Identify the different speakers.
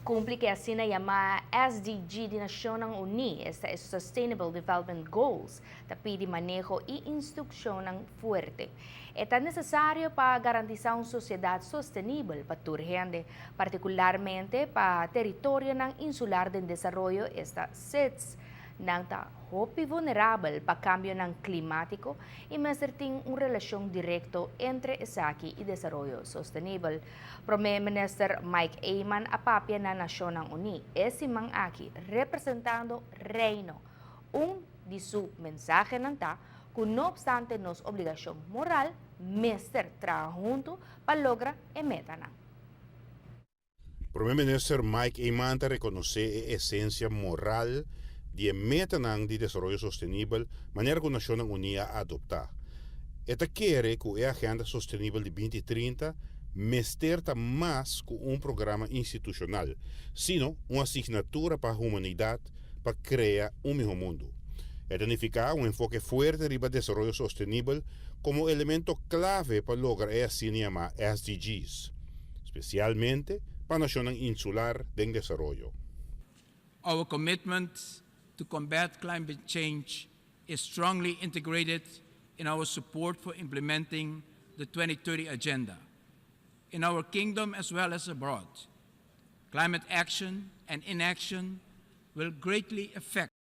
Speaker 1: Cumpli cu asina yama SDG di Nacionnan Uni, esta Sustainable Development Goals, ta pidi maneho y instruccion fuerte. Ta necesario pa garantisa un sociedad sostenibel pa tur hende, particularmente pa teritorio insular di desaroyo, esta SIDS. Nan ta hopi vulnerabel pa cambio climatico y mester tin un relacion directo entre esaki y desaroyo sostenibel. Prome Minister Mike Eman a papia na Nacionnan Uni e siman aki representando Reino. Un di su mensahenan ta cu, no obstante nos obligacion moral, mester traha hunto pa logra e metanan.
Speaker 2: Prome Minister Mike Eman ta reconoce e esencia moral di e metanan di desaroyo sostenibel, manera cu Nacionnan Uni a adopta. E ta kere cu e Agenda Sostenibel di 2030 mester ta mas cu un programa institucional, sino un asignatura pa humanidad pa crea un miho mundo. E ta significa un enfoke fuerte riba desaroyo sostenibel como elemento clave pa logra e asina yama SDGs, especialmente pa nacion insular den desaroyo.
Speaker 3: Our commitment to combat climate change is strongly integrated in our support for implementing the 2030 Agenda in our kingdom as well as abroad. Climate action and inaction will greatly affect